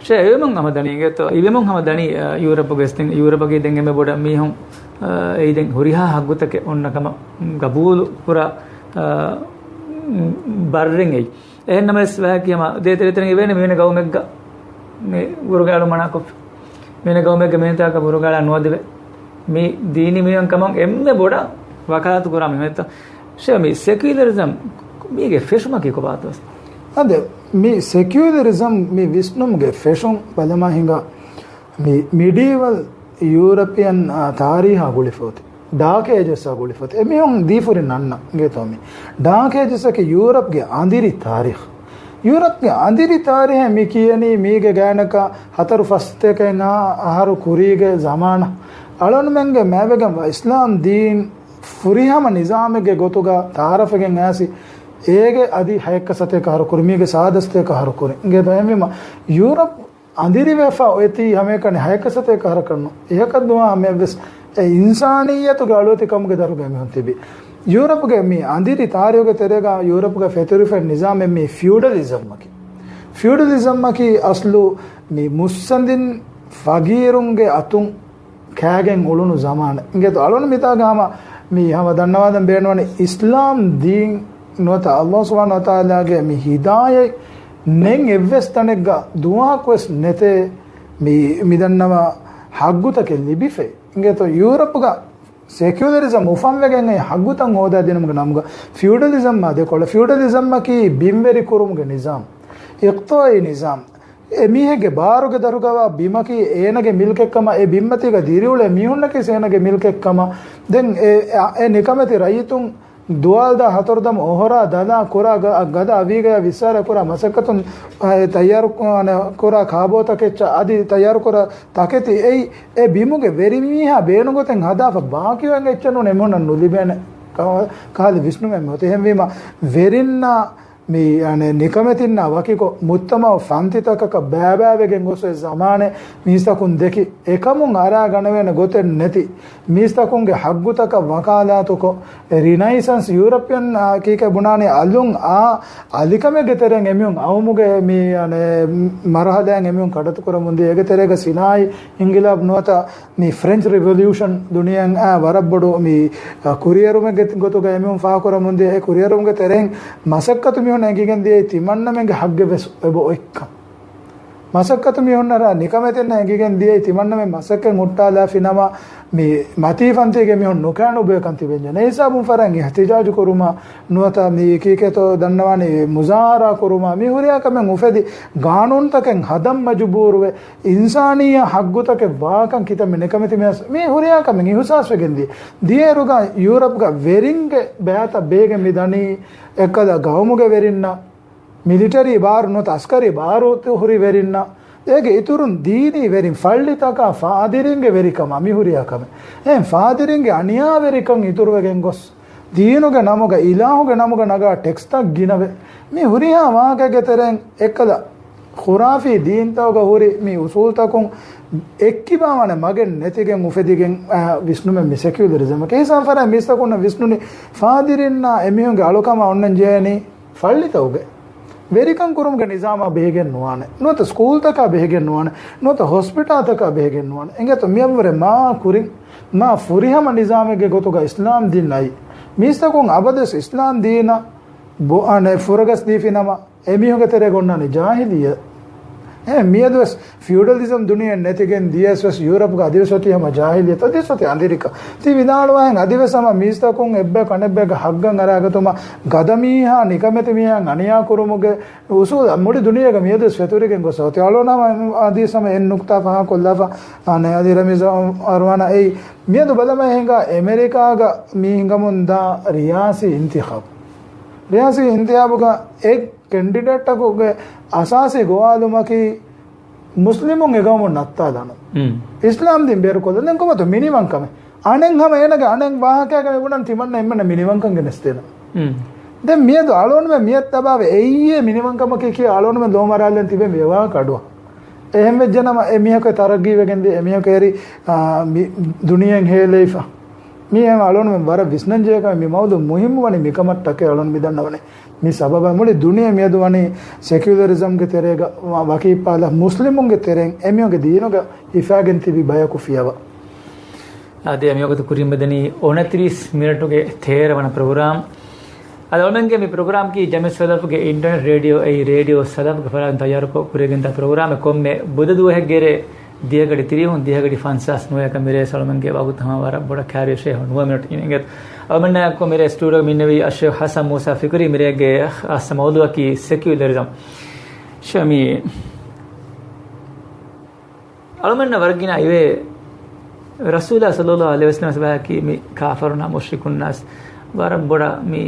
ޝޭ، އިވެމުން ހަމަ ދަނީ އިނގޭތޯ، އިވެމުން ހަމަ ދަނީ، އަ، ޔޫރަޕުގެ އިސްތިން، ޔޫރަޕަކީ ދެން އެންމެ ބޮޑަށް މީހުން، އަ، އެއީ ދެން ހުރިހާ ހައްގުތަކެއް އޮންނަ ކަމަށް ގަބޫލު ކުރާ، އަ، ބައްރެއް އެއީ. އެހެން ނަމަވެސް ވާހަކަ ހަމަ ދޭތެރޭތެރެ އިވޭނެ މިވެނި ގައުމެއްގަ މި ވުރުގާޅު މަނާކޮށްފި. މިވެނި ގައުމެއްގަ މިވެނިތާކަށް ވުރުގާޅާ ނުވަދެވޭ. މި ދީނީ މިނިވަންކަމަށް އެންމެ ބޮޑަށް ވަކާލާތު ކުރާ މީހުންތަ؟ ޝޭ، މި ސެކިއުލަރިޒަމް މީގެ ފެށުމަކީ ކޮބާތޯ؟ އަދި މި ސެކިއުލަރިޒަމް މި ވިސްނުމުގެ ފެށުން ބަލަމާ ހިނގާ މި މިޑީވަލް ޔޫރަޕިއަން، އާ، ތާރީހާ ގުޅިފަ އޮތީ. ޑާކް އޭޖަސްއާ ގުޅިފަ އޮތީ. އެމީހުން ދީފުރި ނަންނަ އިނގޭތޯ މި. ޑާކް އޭޖަސްއަކީ ޔޫރަޕްގެ އަނދިރި ތާރީޚް. ޔޫރަޕްގެ އަނދިރި ތާރީހެއް މި ކިޔަނީ މީގެ ގާތްގަނޑަކަށް ހަތަރު ފަސް ސަތޭކަ އަހަރު ކުރީގެ ޒަމާނަށް. އަޅުންމެންގެ މާބައިގަ އިސްލާމް ދީން ފުރިހަމަ ނިޒާމެއްގެ ގޮތުގަ ތައާރަފްވެގެން އައިސް އޭގެ އަދި ހައެއްކަ ސަތޭކަ އަހަރު ކުރި، މީގެ ސާދަ ސަތޭކަ އަހަރު ކުރި. އިނގޭތޯ އެހެންވީމަ ޔޫރަޕް އަނދިރިވެފަ އޮތީ ހަމައެކަނި ހައެއްކަ ސަތޭކަ އަހަރަކަށް ނޫން. އެހަކަށް ދުވާ ހަމަޔަށްވެސް އެ އިންސާނިއްޔަތުގެ އަޅުވެތިކަމުގެ ދަށުގަ އެމީހުން ތިބި. ޔޫރަޕްގެ މި އަނދިރި ތާރީހުގެ ތެރޭގަ ޔޫރަޕްގަ ފެތުރިފައި ނިޒާމެއް މީ ފިއުޑަލިޒަމްއަކީ. ފިއުޑަލިޒަމްއަކީ އަސްލު މި މުއްސަނދިން ފަގީރުންގެ އަތުން ކާގެން އުޅުނު ޒަމާނެއް. އިނގޭތޯ އަޅުން މިތާގަ ހަމަ މި ހަމަ ދަންނަވާދަން ބޭނުންވަނީ އިސްލާމް ދީން ނުވަތަ ﷲ ސުބްޙާނަހޫ ވަތަޢާލާގެ މި ހިދާޔަތް ނެތް އެއްވެސް ތަނެއްގަ ދުވަހަކުވެސް ނެތޭ މި، މިދަންނަވާ ހައްގުތަކެއް ލިބިފައި. އިނގޭތޯ ޔޫރަޕްގަ ސެކިއުލަރިޒަމް އުފަންވެގެން އެ ހައްގުތައް ހޯދާދިނުމުގެ ނަމުގަ ފިއުޑަލިޒަމްއާ ދެކޮޅަށް. ފިއުޑަލިޒަމްއަކީ ބިންވެރި ކުރުމުގެ ނިޒާމް، އިޤްތިޞާދީ ނިޒާމް. އެ މީހެއްގެ ބާރުގެ ދަށުގަވާ ބިމަކީ އޭނަގެ މިލްކެއްކަމަށް، އެ ބިންމަތީގަ ދިރިއުޅޭ މީހުންނަކީ އޭނަގެ މިލްކެއްކަމަށް. ދެން އެ، އެ، އެ ނިކަމެތި ރައްޔިތުން ދުވާލުދާ ހަތަރު ދަމު އޮހޮރާ ދަލާ ކުރާ ގަ-، ގަދަ އަވީގަޔާ ވިއްސާރަ ކުރާ މަސައްކަތުން، އެ، ތައްޔާރު ކު-، ކުރާ ކާބޯތަކެއްޗަށް އަދި ތައްޔާރު ކުރާ ތަކެތި އެއީ، އެ ބިމުގެ ވެރި މީހާ ބޭނުން ގޮތެއް ހަދާފަ ބާކީވެގެން އެއްޗެއް ނޫން އެމީހުންނަށް ނުލިބޭނެ ކަ-، ކަހަލަ ވިސްނުމެއް މި އޮތީ. އެހެންވީމަ ވެރިންނާ މި، އަނެއް، ނިކަމެތިންނާ ވަކިކޮށް، މުޖްތަމަޢު ފަންތިތަކަކަށް ބައިބައިވެގެން ގޮސް އޮތް ޒަމާނެއް މީސްތަކުން ދެކި، އެކަމުން އަރާ ގަނެވޭނެ ގޮތެއް ނެތި، މީސްތަކުންގެ ހައްގުތަކަށް ވަކާލާތުކޮށް، ރިނައިސަންސް ޔޫރަޕިއަން، އާ، ކީކޭ ބުނާނީ އަލުން އާ އަލިކަމެއްގެ ތެރެއިން އެމީހުން އައުމުގެ މި، އަނެއް، މަރުހަލާއިން އެމީހުން ކަޑައްތު ކުރަމުންދިޔަ. އޭގެ ތެރޭގަ ސިނާއީ އިންގިލާބު ނުވަތަ މި ފްރެންޗް ރިވޮލިއުޝަން ދުނިޔެއަށް ވަރަށް ބޮޑު މި ކުރިއެރުމެއްގެ ގޮތުގަ އެމީހުން ފާހަގަކުރަމުންދިޔަ. އެ ކުރިއެރުމުގެ ތެރެއިން މަސައްކަތު މީހުން އެނގިގެން ދިޔައީ ތިމަންނަމެންގެ ހައްގެއް ވެސް އެބަ އޮތްކަން. މަސައްކަތު މީހުންނަށް ނިކަމެތިންނަށް އެނގިގެން ދިޔައީ ތިމަންނަމެން މަސައްކަތް ހުއްޓާލާފި ނަމަ، މި މަތީ ފަންތީގެ މީހުން ނުކާނުބޭކަން ތިބެންޖެ. އެ ހިސާބުން ފަރާތް އިހްތިޖާޖު ކުރުމަށް ނުވަތަ މި ކީކޭތޯ ދަންނަވާނީ މުޒާހަރާ ކުރުމަށް މި ހުރިހާ ކަމެއް އުފެދި، ގާނޫނުތަކެއް ހަދަން މަޖުބޫރުވެ، އިންސާނިއްޔަ ހައްގުތަކެއް ވާކަން ކިތަންމެ ނިކަމެތި މި، މި ހުރިހާ ކަމެއް އިހުސާސްވެގެން ދިޔަ. ދިޔައިރުގަ ޔޫރަޕްގަ ވެރިންގެ ބައިތައް ބޭގެން މި ދަނީ އެއްކަލަ ގައުމުގެ ވެރިންނަށް، މިލިޓަރީ ބާރު ނުވަތަ އަސްކަރީ ބާރު ހުރި ވެރިންނަށް، އޭގެ އިތުރުން ދީނީ ވެރިން، ފައްޅިތަކާ ފާދިރިންގެ ވެރިކަމާ މި ހުރިހާ ކަމެއް. އެހެން ފާދިރިންގެ އަނިޔާވެރިކަން އިތުރުވެގެން ގޮސް، ދީނުގެ ނަމުގަ، އިލާހުގެ ނަމުގަ ނަގާ ޓެކްސްތައް ގިނަވެ، މި ހުރިހާ ވާހަކައިގެ ތެރެއިން އެއްކަލަ ޚުރާފީ ދީންތަކުގަ ހުރި މި އުސޫލްތަކުން އެއްކިބާވާނެ މަގެއް ނެތިގެން އުފެދިގެން، އަ، ވިސްނުމެއް މި ސެކިއުލަރިޒަމަކީ. އެހިސާބުން ފަރާތް މީސްތަކުންނަށް ވިސްނުނީ ފާދިރިންނާ އެމީހުންގެ އަޅުކަމާ އޮންނަން ޖެހޭނީ ފައްޅިތަކުގެ ވެރިކަން ކުރުމުގެ ނިޒާމާ ބެހިގެން ނުވާނެ. ނުވަތަ ސްކޫލްތަކާ ބެހިގެން ނުވާނެ. ނުވަތަ ހޮސްޕިޓާލްތަކާ ބެހިގެން ނުވާނެ. އިނގޭތޯ މިއަށްވުރެ މާ ކުރިން، މާ ފުރިހަމަ ނިޒާމެއްގެ ގޮތުގަ އިސްލާމް ދީން އައީ. މީސްތަކުން އަބަދުވެސް އިސްލާމް ދީނަށް ބޮ-، އަނެއް ފުރަގަސް ދީފި ނަމަ، އެމީހުންގެ ތެރޭގަ އޮންނާނީ ޖާހިލިއްޔަތު. އެ މިއަދުވެސް ފިއުޑަލިޒަމް ދުނިޔެއަށް ނެތިގެން ދިޔަސް ވެސް ޔޫރަޕްގަ އަދިވެސް އޮތީ ހަމަ ޖާހިލިއްޔަތު، އަދިވެސް އޮތީ އަނދިރިކަން. ތި ވިދާޅުވާހެން އަދިވެސް ހަމަ މީސްތަކުން އެއްބަޔަކު އަނެއްބަޔަކަށް ހައްގަށް އަރާގަތުމަށް ގަދަ މީހާ ނިކަމެތި މީހާއަށް އަނިޔާ ކުރުމުގެ އުސޫލް މުޅި ދުނިޔޭގަ މިއަދުވެސް ފެތުރިގެން ގޮސް އޮތީ. އަޅުން ހަމަ އަދިވެސް ހަމަ އެއް ނުކުތާ ފާހަގަކޮށްލާފަ، އާނ، އަދި ރަމީޒް އަރުވާނާ އެއީ މިއަދު ބަލަމާ ހިނގާ އެމެރިކާގަ މި ހިނގަމުންދާ ރިޔާސީ އިންތިޚާބު. ރިޔާސީ އިންތިޚާބުގަ އެއް ކެންޑިޑޭޓަކުގެ އަސާސީ ގޮވާލުމަކީ މުސްލިމުން އެގައުމުން ނައްތާލާނު. އިސްލާމް ދީން ބޭރުކޮށްލަން. ދެން ކޮބާތޯ މިނިވަންކަމެއް؟ އަނެއް ހަމަ އޭނަގެ އަނެއް ވާހަކައިގަ މި ބުނަން ތިމަންނަ އެންމެންނަށް މިނިވަންކަން ގެނެސްދޭނަން. ދެން މިއަދު އަޅުގަނޑުމެން މިއަށް ތަބާވެ އެއީ މިނިވަންކަމަކީ ކިޔާ އަޅުގަނޑުމެން ލޯމަރާލަން ތިބެން މި ވާހަކަ އަޑުއަށް. އެހެން ވެއްޖެނަމަ އެ މީހަކު ތަރައްގީވެގެން ދިޔަ، އެ މީހަކު އެރި، އާ، މި ދުނިޔެއިން ހޭލެވިފަ. މީ އެހެން އަޅުގަނޑުމެން ވަރަށް ވިސްނަންޖެހޭ ކަމެއް. މި މައުޟޫ މުހިއްމު ވަނީ މިކަމަށްޓަކައި އަޅުގަނޑު މި ދަންނަވަނީ. މި ސަބަބަށް މުޅި ދުނިޔެ މިއަދު ވަނީ ސެކިއުލަރިޒަމްގެ ތެރޭގަ ވަ-، ވަކި އިއްބާލަށް މުސްލިމުންގެ ތެރެއިން އެމީހުންގެ ދީނުގަ ހިފާގެން ތިބި ބަޔަކު ފިޔަވަ. އާދެ، މިވަގުތު ކުރިން މިދަނީ އުނަތިރީސް މިނެޓުގެ ތޭރަ ވަނަ ޕްރޮގްރާމް. އަދި އަޅުމެންގެ މި ޕްރޮގްރާމްގީ ޖަމިއްޔަތު ސަލަފުގެ އިންޓަރނެޓް ރޭޑިއޯ އެއީ ރޭޑިއޯ ސަލަފުގެ ފަރާތުން ތައްޔާރުކޮށް ކުރިއަށް ގެންދާ ޕްރޮގްރާމެއް. ކޮންމެ ބުދަ ދުވަހެއްގެ ދިހަ ގަޑި ތިރީހުން، ދިހަ ގަޑި ފަންސާސް ނުވައަކަށް މިރޭ އަޅުމެންގެ ވަގުތު ހަމަ ވަރަށް ބޮޑަށް ކާރިޔަށޭ ނުވަ މިނެޓް އިނގޭތޯ. އަޅުމެންނާއެކު މިރޭ ސްޓޫޑިއޯގަ މި އިންނެވީ އައްޝޭޚް ޙަސަން މޫސާ ފިކުރީ. މިރޭގެ ޚާއްޞަ މައުޟޫއަކީ ސެކިއުލަރިޒަމް. ޝަމީ، އަޅުމެންނަށް ވަރަށް ގިނަ އިވޭ، ރަސޫލާ ޞައްލައްލާހު ޢަލައިހި ވަސައްލަމަ ސަބަހަކީ މި ކާފަރުންނާ މުޝްރިކުންނާސް ވަރަށް ބޮޑަށް މި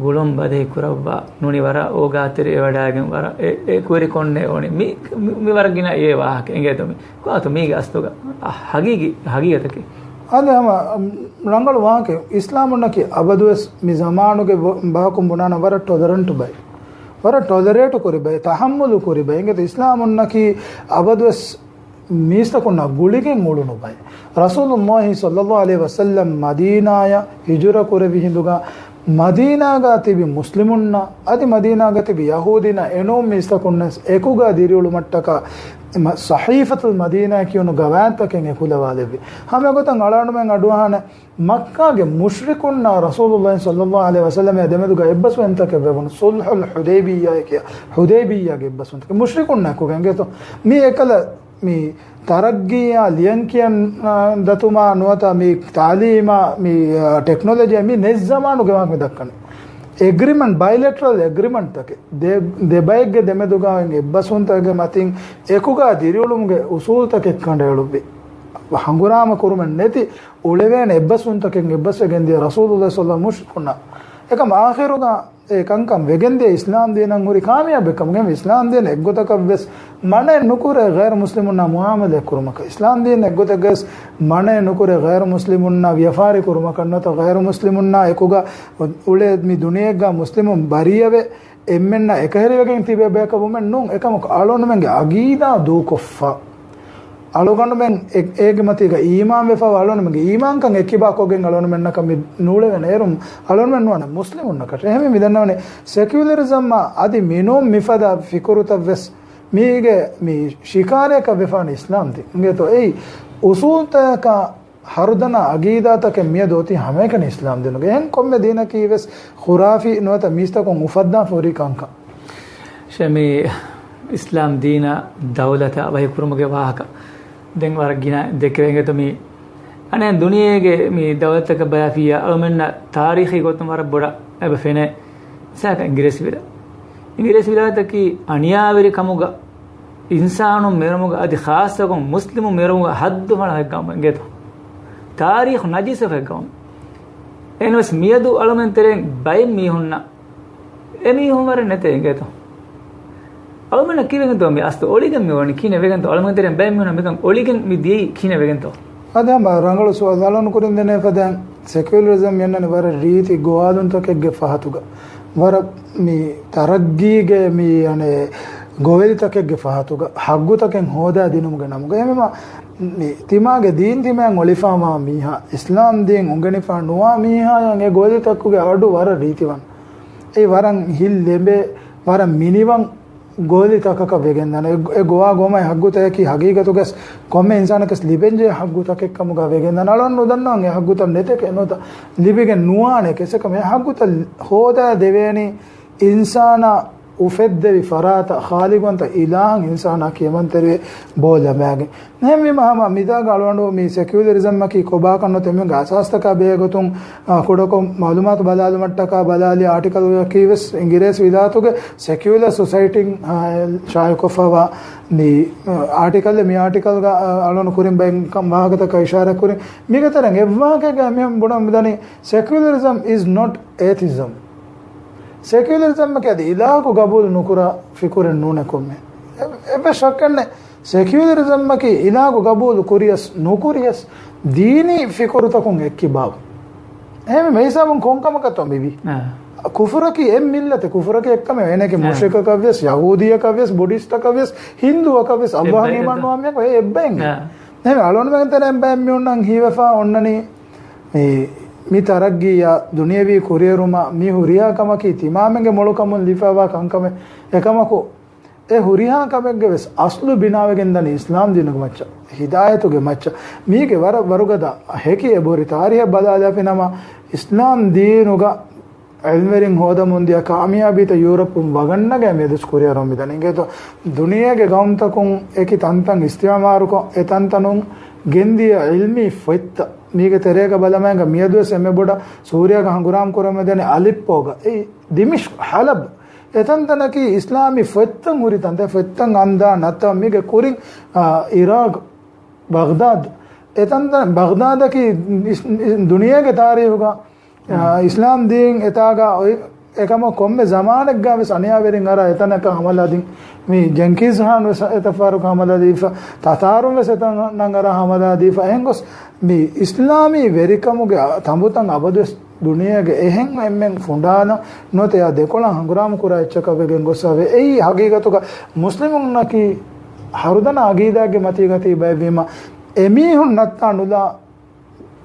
ގުޅުން ބަދަހި ކުރައްވާ ނޫނީ ވަރަށް އޯގާތެރި އެވަޑައިގެން ވަރަށް އެ، އެ ކުވެރިކޮށްނޭ އޯނި. މި، މި، މި ވަރަށް ގިނަ އިވޭ ވާހަކަ އިނގޭތޯ މި. ކޮބާތޯ މީގެ އަސްލުގަ ހަގީގީ، ހަގީގަތަކީ؟ އަދި ހަމަ ރަނގަޅު ވާހަކަ. އިސްލާމުންނަކީ އަބަދުވެސް މި ޒަމާނުގެ ބަ-، ބަޔަކުން ބުނާނަ ވަރަށް ޓޮލަރެންޓު ބައެއް. ވަރަށް ޓޮލަރޭޓު ކުރި ބައެއް، ތަޙައްމުލު ކުރި ބައެއް. އިނގޭތޯ އިސްލާމުންނަކީ އަބަދުވެސް މީސްތަކުންނާ ގުޅިގެން އުޅުނު ބައެއް. ރަސޫލުﷲ ޞައްލައްލާހު ޢަލައިހި ވަސައްލަމް މަދީނާޔަށް ހިޖުރަ ކުރެވި ހިނދުގަ މަދީނާގަ ތިބި މުސްލިމުންނާ އަދި މަދީނާގަ ތިބި ޔަހޫދީންނާ އެނޫން މީސްތަކުންނަސް އެކުގަ ދިރިއުޅުމަށްޓަކާ މަ-، ޞަޙީފަތުލް މަދީނާ ކިޔުނު ގަވާއިދުތަކެއް އެކުލަވާލެއްވި. ހަމަ އެގޮތަށް އަޅާނުމެން އަޑުއަހާނެ މައްކާގެ މުޝްރިކުންނާ ރަސޫލުﷲ ޞައްލައްލާހު ޢަލައިހި ވަސައްލަމާ ދެމެދުގަ އެއްބަސްވެންތަކެއް ވެވުނު، ޞުލްޙުލް ޙުދައިބިއްޔާ ކިޔާ، ޙުދައިބިއްޔާގެ އެއްބަސްވެންތަކެއް މުޝްރިކުންނާ އެކުގަ އިނގޭތޯ. މީ އެކަލަ މި ތަރައްގީއާ، ލިޔަންކިޔަން، އާ، ދަތުމާ ނުވަތަ މި ތާލީމާ، މި، އާ، ޓެކްނޮލޮޖީއާ މި ނެތް ޒަމާނުގެ ވާހަކަ މި ދައްކަނީ. އެގްރިމަންޓް، ބައިލެޓްރަލް އެގްރިމަންޓްތަކެއް. ދެ، ދެ ބައެއްގެ ދެމެދުގަ އޮތް އެއްބަސްވުންތަކެއްގެ މަތިން އެކުގަ ދިރިއުޅުމުގެ އުސޫލުތަކެއް ކަނޑައެޅުއްވި. ހަނގުރާމަ ކުރުމެއް ނެތި އުޅެވޭނެ އެއްބަސްވުންތަކެއް އެއްބަސްވެގެން ދިޔަ ރަސޫލުﷲ ޞައްލައްލާހު ޢަލައިހި ވަސައްލަމަ މުޝްރިކުންނާ. އެކަމް އާޚިރުގަ އެ ކަންކަން ވެގެންދިޔަ އިސްލާމް ދީނަށް ހުރި ކާމިޔާބެއްކަމުގެ އިސްލާމް ދީނަށް އެއްގޮތަކަށްވެސް މަނައެއް ނުކުރޭ ޣައިރު މުސްލިމުންނާ މުޢާމަލާތް ކުރުމަކަށް، އިސްލާމް ދީނަށް އެއްގޮތަކަށްވެސް މަނައެއް ނުކުރޭ ޣައިރު މުސްލިމުންނާ ވިޔަފާރި ކުރުމަކަށް ނުވަތަ ޣައިރު މުސްލިމުންނާ އެކުގަ އުޅޭ މި ދުނިޔެއެއްގަ މުސްލިމުން ބަރީއަވެ، އެންމެންނާ އެކަހެރިވެގެން ތިބޭ ބަޔަކަށް ވުމެއް ނޫން. އެކަމަކު އަޅުގަނޑުމެންގެ އަގީދާ ދޫކޮށްފަ، އަޅުގަނޑުމެން އެ-، އޭގެ މަތީގަ އީމާންވެފަ، އަޅުގަނޑުމެންގެ އީމާންކަން އެއްކިބާކޮށްގެން އަޅުގަނޑުމެންނަކަށް މި ނޫޅެވޭނެ. އޭރުން އަޅުގަނޑުމެން ނުވާނެ މުސްލިމުންނަކަށް. އެހެންވެ މި ދަންނަވަނީ ސެކިއުލަރިޒަމްއާ އަދި މިނޫން މިފަދަ ފިކުރުތައްވެސް މީގެ މި ޝިކާރައަކަށް ވެފާނެ އިސްލާމް ދީން. އިނގޭތޯ އެއީ އުސޫލްތަކަށް ހަރުދަނާ އަގީދާތަކެއް މިއަދު އޮތީ ހަމައެކަނި އިސްލާމް ދީނުގެ. އެހެން ކޮންމެ ދީނަކީ ވެސް ޚުރާފީ ނުވަތަ މީސްތަކުން އުފައްދާފަ ހުރި ކަންކަން. ޝަމީ، އިސްލާމް ދީނާ ދައުލަތާ ވަހިކުރުމުގެ ވާހަކަ ދެން ވަރަށް ގިނަ ދެކެވޭ. އިނގޭތޯ މި އަނެއް ދުނިޔޭގެ މި ދައުލަތަކަށް ބަލާފިއްޔާ އަޅުމެންނަށް ތާރީޚީ ގޮތުން ވަރަށް ބޮޑަށް އެބަ ފެނޭ. މިސާލަކަށް އިނގިރޭސި ވިލާ، އިނގިރޭސި ވިލާތަކީ އަނިޔާވެރިކަމުގަ އިންސާނުން މެރުމުގަ އަދި ޚާއްޞަކޮށް މުސްލިމު މެރުމުގަ ހައްދު ފަޅާ ހެއްގައުމެއް އިނގޭތޯ. ތާރީޚު ނަޖިސަ ހެއްގައުމެއް. އެހެނަސް މިއަދު އަޅުމެން ތެރެއިން ބައެއް މީހުންނަށް އެމީހުން ވަރެއް ނެތޭ އިނގޭތޯ. އަޅުމެންނަށް ކީއްވެގެންތޯ މި އަސްލު އޮޅިގެން މި ވަނީ ކިހިނެއް ވެގެންތޯ؟ އަޅުމެން ތެރެއިން ބައެއް މީހުންނަށް މިކަން އޮޅިގެން މި ދިޔައީ ކިހިނެއް ވެގެންތޯ؟ އަދި ހަމަ ރަނގަޅު ސުވާލު އަޅުން ކުރިން ދެނެ ފަދައިން ސެކިއުލަރިޒަމް އެންނަނީ ވަރަށް ރީތި ގޮވާލުންތަކެއްގެ ފަހަތުގަ، ވަރަށް މި ތަރައްގީގެ މި އަނެއް ގޮވެލިތަކެއްގެ ފަހަތުގަ ހައްގުތަކެއް ހޯދާ ދިނުމުގެ ނަމުގަ. އެހެންވީމަ މި ތިމާގެ ދީން ތިމާއަށް އޮޅިފާވާ މީހާ، އިސްލާމް ދީން އުނގެނިފާ ނުވާ މީހާއަށް އެ ގޮވެލިތަކުގެ އަޑު ވަރަށް ރީތިވަން. އެ ވަރަށް ހިތް ލެނބޭ، ވަރަށް މިނިވަން ގޮވެލިތަކަކަށް ވެގެންދާނެ. އެ، އެ ގޮވާ ގޮވާ ހައްގުތަކަކީ ހަގީގަތުގަސް ކޮންމެ އިންސާނަކަސް ލިބެންޖެހޭ ހައްގުތަކެއްކަމުގަ ވެގެންދާނެ. އަޅުން ނުދަންނަވަން އެ ހައްގުތައް ނެތޭކަށް ނުވަތަ ލިބިގެން ނުވާނެ. ކެސެކަމެ އެ ހައްގުތައް ހޯދާ ދެވޭނީ އިންސާނާ އުފެއްދެވި ފަރާތަށް ޚާލިގުވަންތަ އިލާހަށް އިންސާނާ ކިޔަމަންތެރިވެ ބޯ ލަމާގެން. އެހެންވީމަ ހަމަ މިތާގަ އަޅުގަނޑު މި ސެކިއުލަރިޒަމްއަކީ ކޮބާކަން ނުވަތަ އެމީހުންގެ އަސާސްތަކާ ބެހޭ ގޮތުން، އާ، ކުޑަކޮށް މައުލޫމާތު ބަލާލުމަށްޓަކާ ބަލާލި އާޓިކަލްއަކީ ވެސް އިނގިރޭސި ވިލާތުގެ ސެކިއުލަރ ސޮސައިޓީން، އާ، ޝާއިޢުކޮށްފައިވާ މި، އާ، އާޓިކަލްއެއް. މި އާޓިކަލްގަ، އާ، އަޅުގަނޑު ކުރިން ބައެއް ކަން ވާހަކަތަކަށް އިޝާރާތް ކުރިން. މީގެ ތެރެއިން އެއްވާހަކައެއްގަ އެމީހުން ބުނަން މިދަނީ ސެކިއުލަރިޒަމް އިޒް ނޮޓް އޭތިޒަމް. ސެކިއުލަރިޒަމްއަކީ އަދި އިލާހަކު ގަބޫލު ނުކުރާ ފިކުރެއް ނޫނޭ ކޮންމެ. އެ-، އެއްވެސް ޝައްކެއްނެތް. ސެކިއުލަރިޒަމްއަކީ އިލާހު ގަބޫލު ކުރިޔަސް ނުކުރިޔަސް ދީނީ ފިކުރުތަކުން އެއްކިބާވު. އެހެންވެ މިހިސާބުން ކޮންކަމަކަށްތޯ މިވީ؟ އާ. ކުފުރަކީ އެއް މިއްލަތެއް، ކުފުރަކީ އެއްކަމެއް. އޭނަކީ އާ. މުޝްރިކަކަށްވިޔަސް، ޔަހޫދީއަކަށްވިޔަސް، ބުޑިސްޓަކަށްވިޔަސް، ހިންދޫއަކަށްވިޔަސް، އައްލާހަށް އެއްބައެއް އީމާން ނުވާ މީހަކު އެ އެއްބައެއް. އާ. އެހެންވެ އަޅުގަނޑުމެން ތެރެއިން ބައެއް މީހުންނަށް ހީވެފަ އޮންނަނީ މި، މި ތަރައްގީއާ ދުނިޔެވީ ކުރިއެރުމާ މި ހުރިހާ ކަމަކީ ތިމާމެންގެ މޮޅުކަމުން ލިބިފައިވާ ކަންކަމެއް. އެކަމަކު، އެ ހުރިހާ ކަމެއްގެ ވެސް އަސްލު ބިނާވެގެން ދަނީ އިސްލާމް ދީނުގެ މައްޗަށް، ހިދާޔަތުގެ މައްޗަށް. މީގެ ވަރަށް ވަރުގަދަ ހެކި އެބަހުރި ތާރީހެއް ބަލާލާފިނަމަ، އިސްލާމް ދީނުގަ ޢިލްމުވެރިން ހޯދަމުން ދިޔަ ކާމިޔާބީތައް ޔޫރަޕުން ވަގަށްނަގައި މިއަދުސް ކުރިއަރަމުން މިދަނީ. އިނގޭތޯ، ދުނިޔޭގެ ގައުމުތަކުން އެކި ތަންތަން އިސްތިޢުމާރުކޮށް، އެ ތަންތަނުން ގެންދިޔަ ޢިލްމީ ފޮތްތައް މީގެ ތެރޭގަ ބަލަމާއިންގަ މިއަދުވެސް އެންމެ ބޮޑަށް ސޫރިޔާގަ ހަނގުރާމަ ކުރަމުން މިދަނީ އަލިއްޕޯގަ. އެއީ ދިމިޝްޤް، ޙަލަބް، އެތަންތަނަކީ އިސްލާމީ ފޮތްތައް ހުރި ތަންތަން، ފޮތްތައް އަންދާ ނަތަ މީގެ ކުރިން، އާ، އިރާޤް، ބަޣްދާދް، އެތަންތަން، ބަޣްދާދަކީ އިސް-، އިސް-، ދުނިޔޭގެ ތާރީޚުގަ، އާ، އިސްލާމް ދީން އެތާގަ އޮތް އެކަމަކު ކޮންމެ ޒަމާނެއްގަ ވެސް އަނިޔާވެރިން އަރާ އެތަނަކަށް ހަމަލާ ދިން. މި ޖެންކީޒް ހާން ވެސް އެތަފާރުގަ ހަމަލާ ދީފަ، ތަތާރުން ވެސް އެތަނަށް އަރާ ހަމަލާ ދީފަ. އެހެންގޮސް މި އިސްލާމީ ވެރިކަމުގެ ތަނބުތައް އަބަދުވެސް ދުނިޔޭގެ އެހެން އެންމެން ފުނޑާލަން ނުވަތަ އެއާ ދެކޮޅަށް ހަނގުރާމަ ކުރާ އެއްޗަކަށް ވެގެން ގޮސްފަވޭ. އެއީ ހަގީގަތުގަ މުސްލިމުންނަކީ ހަރުދަނާ އަގީދާގެ މަތީގަތީ ބައެއްވީމަ، އެމީހުން ނައްތާ ނުލާ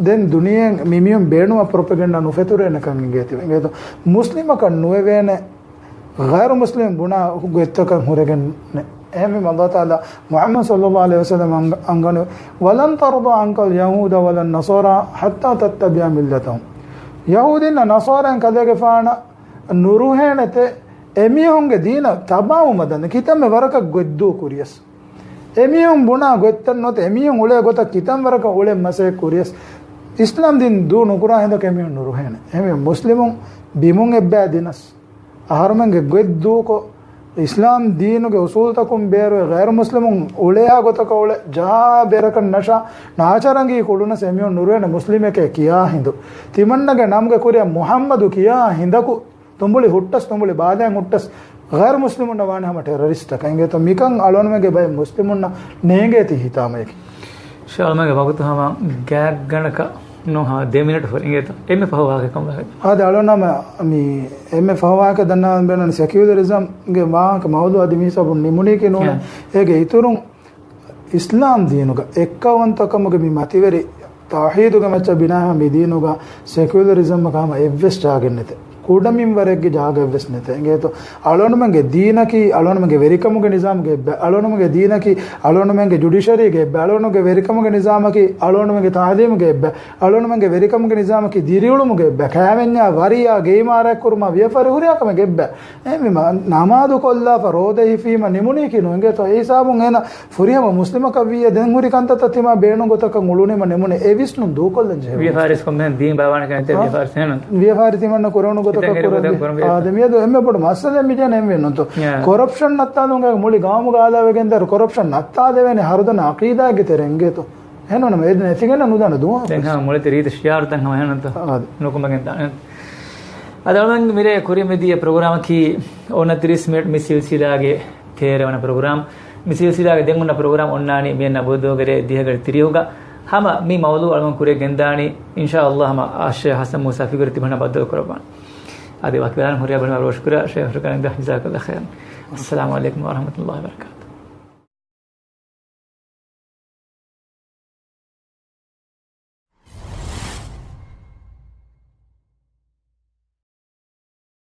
ދެން ދުނިޔެއިން މިމީހުން ބޭނުމަށް ޕްރޮޕެގެންޑާ ނުފެތުރޭނެކަން އިނގޭތީ. އިނގޭތޯ، މުސްލިމަކަށް ނުވެވޭނެ ޣައިރު މުސްލިމް ބުނާ ގޮތްތަކަށް ހުރެގެން. އެހެންވީމަ އައްލާހު ތަޢާލާ މުޙައްމަދު ޞައްލައްލާހު ޢަލައިހި ވަސައްލަމަ އަންގަ-، އަންގަނު، "ولن ترضى عنك اليهود ولا النصارى حتى تتبع ملتهم." ޔަހޫދީންނާ ނަޞާރާއިން ކަލޭގެފާނަށް ނުރުހޭނެތެ އެމީހުންގެ ދީނަށް ތަބާވުމަށް ދަން ކިތަންމެ ވަރަކަށް ގޮތްދޫ ކުރިޔަސް. އެމީހުން ބުނާ ގޮތްތައް ނުވަތަ އެމީހުން އުޅޭ ގޮތަށް ކިތަން ވަރަކަށް އުޅެން މަސައްކަތް ކުރިޔަސް، އިސްލާމް ދީން ދޫ ނުކުރާ ހިނދަކު އެމީހުން ނުރުހޭނެ. އެހެންވެ މުސްލިމުން ބިމުން އެއްބައި ދިނަސް، އަހަރުމެންގެ ގޮތް ދޫކޮށް، އިސްލާމް ދީނުގެ އުސޫލުތަކުން ބޭރުވެ، ޣައިރު މުސްލިމުން އުޅޭހާ ގޮތަކަށް އުޅެ، ޖަހާ ބޭރަކަށް ނަށާ، ނާޗާރަނގީ ކުޅުނަސް އެމީހުން ނުރުހޭނެ މުސްލިމެކޭ ކިޔާ ހިނދު. ތިމަންނަގެ ނަމުގެ ކުރިއަށް މުޙައްމަދު ކިޔާ ހިނދަކު، ތުނބުޅި ހުއްޓަސް، ތުނބުޅި ބާލައިން ހުއްޓަސް، ޣައިރު މުސްލިމުންނަށް ވާނެ ހަމަ ޓެރަރިސްޓަކަށް. އިނގޭތޯ، މިކަން އަޅުގަނޑުމެންގެ ބައެއް މުސްލިމުންނަށް ނޭނގޭތީ ހިތާމަޔަކީ. ޝާލްމާގެ ވަގުތު ހަމަ ގާތްގަނޑަކަށް ނޫން ހަމަ ދެ މިނެޓް ހުރި. އިނގޭތޯ، އެންމެ ފަހު ވާހަކަ ކޮން ވާހަކަ؟ އާދެ، އަޅުގަނޑު ހަމަ މި އެންމެ ފަހު ވާހަކަ ދަންނަވަން ބޭނުން ސެކިއުލަރިޒަމްގެ ވާހަކަ މައުޟޫޢަށް އަދި މި ހިސާބުން ނިމުނީކީ ނޫނޭ. އާ. އޭގެ އިތުރުން އިސްލާމް ދީނުގަ އެއްކައުވަންތަކަމުގެ މި މަތިވެރި ތައުޙީދުގެ މައްޗަށް ބިނާވާ މި ދީނުގަ ސެކިއުލަރިޒަމަކަށް ހަމަ އެއްވެސް ޖާގައެއް ނެތެ. ކުޑަމިންވަރެއްގެ ޖާގައެއްވެސް ނެތެ. އިނގޭތޯ، އަޅުގަނޑުމެންގެ ދީނަކީ އަޅުގަނޑުމެންގެ ވެރިކަމުގެ ނިޒާމުގެ އެއްބަ-، އަޅުގަނޑުމެންގެ ދީނަކީ އަޅުގަނޑުމެންގެ ޖުޑިޝަރީގެ އެއްބަ-، އަޅުގަނޑުގެ ވެރިކަމުގެ ނިޒާމަކީ އަޅުގަނޑުމެންގެ ތާލީމުގެ އެއްބަ-، އަޅުގަނޑުމެންގެ ވެރިކަމުގެ ނިޒާމަކީ ދިރިއުޅުމުގެ އެއްބަ-، ކައިވެންޏާ ވަރިޔާ ގެއިމާރާތްކުރުމާ ވިޔަފާރި ހުރިހާ ކަމެއްގެ އެއްބަ-، އެހެންވީމަ، ނަމާދު ކޮށްލާފަ ރޯދަ ހިފީމަ ނިމުނީކީ ނޫން. އިނގޭތޯ، އެ ހިސާބުން އޭނަ ފުރިހަމަ މުސްލިމަކަށް ވިއްޔަ ދެން ހުރި ކަންތައްތައް ތިމާ ބޭނުން ގޮތަކަށް އުޅުނީމަ ނިމުނީ އެ ވިސްނުން ދޫކޮށްލަން ޖެހޭ. ވިޔަފާރިސް ކޮންމެހެން ދީން ބާވާނެ ކަންތައް އާ. ވިޔަފާރިސް ހެންނަން. ވިޔަފާރި ތިމަންނަ ކުރެވުނު ގޮތަކަށް ކިތަން ކުރަން ކުރަން ވިޔަ-، ވިޔަފާރި. އާ، ދެ މިއަދު އެންމެ ބޮޑު މައްސަލަ މި ޖެހެނީ އެންމެ ނުތު. ޔާ. ކޮރަޕްޝަން ނައްތާލުން މުޅި ގައުމުގަ އަލާވެގެން ދާއިރު ކޮރަޕްޝަން ނައްތާލެވޭނެ ހަރުދަނާ އަޤީދާގެ ތެރެ އިނގޭތޯ. ހެންނަނަމަ އެދި ނެތިގެން ނުދާނެ ދުވަހަކު. ދެން ހަމަ މުޅިތި ރީތި ޝިޔާރުތައް ހަމަ ހެންނަންތޯ. އާ. ނުކުމެގެން ދާނެ. އަދި އަޅުގަނޑު މިރޭ ކުރިއަށް މިދިޔަ ޕްރޮގްރާމަކީ އޮނަތިރީސް މިނެޓް މި ސިލްސިލާގެ ތޭރަވަނަ ޕްރޮގްރާމް. މި ސިލްސިލާގެ ދެން އޮންނަ ޕްރޮގްރާމް އޮންނާނީ މިއަންނަ ބުދުގެ ރޭ ދިހަގަޑި ތިރީހުގަ. ހަމަ މި މައުޟޫޢު އަޅުގަނޑު ކުރިއަށް ގެންދާނީ އިންޝާﷲ ހަމަ އާ ޝޭޚް ޙަސަން މޫސާ ފިކުރި ތިބަނަ ބައްދަލު ކުރައްވާނެ. އަދި ވަކި ވަރަށް ހުރިހާ ބަނޑު ޝުކުރާ ޝޭޚް ޝުކްރާން ޖަޒާކަﷲ ޚައިރަން. އައްސަލާމު ޢަލައިކުމް ވަރަޙްމަތުﷲ ވަބަރަކާތުހު.